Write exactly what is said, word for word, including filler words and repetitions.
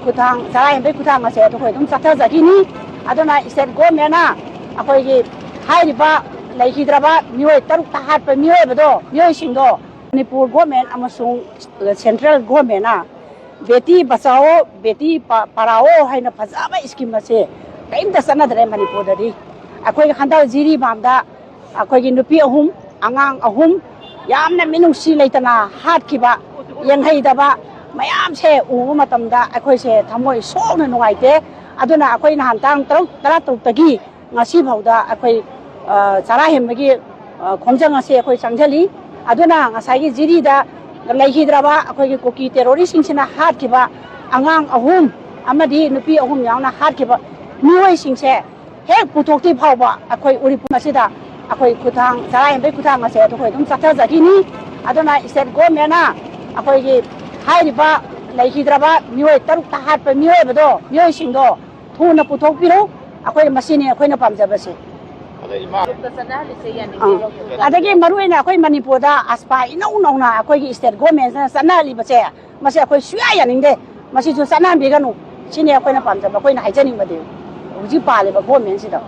ꯈꯨꯠꯊꯥꯡ, ꯆꯔꯥ ꯍꯦꯟꯕꯒꯤ ꯈꯨꯠꯊꯥꯡ ꯑꯁꯦ ꯑꯩꯈꯣꯏ ꯑꯗꯨꯝ ꯆꯠꯊꯖꯈꯤꯅꯤ꯫ ꯑꯗꯨꯅ state government ꯅ ꯑꯩꯈꯣꯏꯒꯤ ꯍꯥꯏꯔꯤꯕ ꯂꯩꯈꯤꯗ꯭ꯔꯕ ꯃꯤꯑꯣꯏ ꯇꯔꯨꯛꯇ ꯍꯥꯠꯄ ꯃꯤꯑꯣꯏꯕꯗꯣ, ꯃꯤꯑꯣꯏꯁꯤꯡꯗꯣ ꯃꯅꯤꯄꯨꯔ government ꯑꯃꯁꯨꯡ central government ꯅ ꯕꯦꯇꯤ ꯕꯆꯥꯑꯣ, ꯕꯦꯇꯤ ꯄ-, ꯄꯔꯥꯑꯣ ꯍꯥꯏꯅ ꯐꯖꯕ scheme ꯑꯁꯦ ꯀꯔꯤꯝꯇ ꯆꯠꯅꯗ꯭ꯔꯦ ꯃꯅꯤꯄꯨꯔꯗꯗꯤ꯫ ꯑꯩꯈꯣꯏ ꯍꯟꯗꯛ ꯖꯤꯔꯤꯕꯥꯝꯗ ꯑꯩꯈꯣꯏꯒꯤ ꯅꯨꯄꯤ ꯑꯍꯨꯝ, ꯑꯉꯥꯡ ꯑꯍꯨꯝ ꯌꯥꯝꯅ ꯃꯤꯅꯨꯡꯁꯤ ꯂꯩꯇꯅ ꯍꯥꯠꯈꯤꯕ, ꯌꯦꯡꯍꯩꯗꯕ ꯃꯌꯥꯝꯁꯦ ꯎꯕ ꯃꯇꯝꯗ ꯑꯩꯈꯣꯏꯁꯦ ꯊꯃꯣꯏ ꯁꯣꯛꯅ ꯅꯨꯡꯉꯥꯏꯇꯦ꯫ ꯑꯗꯨꯅ ꯑꯩꯈꯣꯏ ꯅꯍꯥꯟ ꯇꯥꯡ ꯇꯔꯨꯛ, ꯇꯔꯥꯇꯔꯨꯛꯇꯒꯤ ꯉꯁꯤ ꯐꯥꯎꯗ ꯑꯩꯈꯣꯏ, ꯑ, ꯆꯔꯥ ꯍꯦꯟꯕꯒꯤ, ꯑ, ꯈꯣꯡꯖꯪ ꯑꯁꯤ ꯑꯩꯈꯣꯏ ꯆꯪꯁꯤꯜꯂꯤ꯫ ꯑꯗꯨꯅ ꯉꯁꯥꯏꯒꯤ ꯖꯤꯔꯤꯗ ꯂꯩꯈꯤꯗ꯭ꯔꯕ ꯑꯩꯈꯣꯏꯒꯤ ꯀꯨꯀꯤ terrorist ꯁꯤꯡꯁꯤꯅ ꯍꯥꯠꯈꯤꯕ ꯑꯉꯥꯡ ꯑꯍꯨꯝ ꯑꯃꯗꯤ ꯅꯨꯄꯤ ꯑꯍꯨꯝ ꯌꯥꯎꯅ ꯍꯥꯠꯈꯤꯕ ꯃꯤꯑꯣꯏꯁꯤꯡꯁꯦ ꯍꯦꯛ ꯄꯨꯊꯣꯛꯇ꯭ꯔꯤ ꯐꯥꯎꯕ ꯑꯩꯈꯣꯏ ꯎꯔꯤꯄꯣꯛ ꯑꯁꯤꯗ ꯑꯩꯈꯣꯏ ꯈꯨꯠꯊꯥꯡ, ꯆꯔꯥ ꯍꯦꯟꯕꯒꯤ ꯈꯨꯠꯊꯥꯡ ꯑꯁꯦ ꯑꯩꯈꯣꯏ ꯑꯗꯨꯝ ꯆꯠꯊꯖꯈꯤꯅꯤ꯫ ꯑꯗꯨꯅ state government ꯅ ꯑꯩꯈꯣꯏꯒꯤ ꯍꯥꯏꯔꯤꯕ ꯂꯩꯈꯤꯗ꯭ꯔꯕ ꯃꯤꯑꯣꯏ ꯇꯔꯨꯛꯇ ꯍꯥꯠꯄ ꯃꯤꯑꯣꯏꯕꯗꯣ, ꯃꯤꯑꯣꯏꯁꯤꯡꯗꯣ ꯊꯨꯅ ꯄꯨꯊꯣꯛꯄꯤꯔꯨ꯫ ꯑꯩꯈꯣꯏ ꯃꯁꯤꯅꯤ ꯑꯩꯈꯣꯏꯅ ꯄꯥꯝꯖꯕꯁꯦ꯫ ꯑꯗ ꯏꯃꯥ ꯆꯠꯅꯍꯜꯂꯤꯁꯦ ꯌꯥꯅꯤꯡꯗꯦ꯫ ꯑꯥ꯫ ꯑꯗꯒꯤ ꯃꯔꯨ ꯑꯣꯏꯅ ꯑꯩꯈꯣꯏ ꯃꯅꯤꯄꯨꯔꯗ AFSPA ꯏꯅꯧ ꯅꯧꯅ ꯑꯩꯈꯣꯏꯒꯤ state government ꯅ ꯆꯠꯅꯍꯜꯂꯤꯕꯁꯦ, ꯃꯁꯤ ꯑꯩꯈꯣꯏ ꯁꯨꯡꯌꯥ ꯌꯥꯅꯤꯡꯗꯦ꯫ ꯃꯁꯤꯁꯨ ꯆꯠꯅꯍꯟꯕꯤꯒꯅꯨ꯫ ꯁꯤꯅꯤ ꯑꯩꯈꯣꯏꯅ ꯄꯥꯝꯖꯕ, ꯑꯩꯈꯣꯏꯅ ꯍꯥꯏꯖꯅꯤꯡꯕꯗꯤ ꯍꯧꯖꯤꯛ ꯄꯥꯜꯂꯤꯕ government ꯁꯤꯗ꯫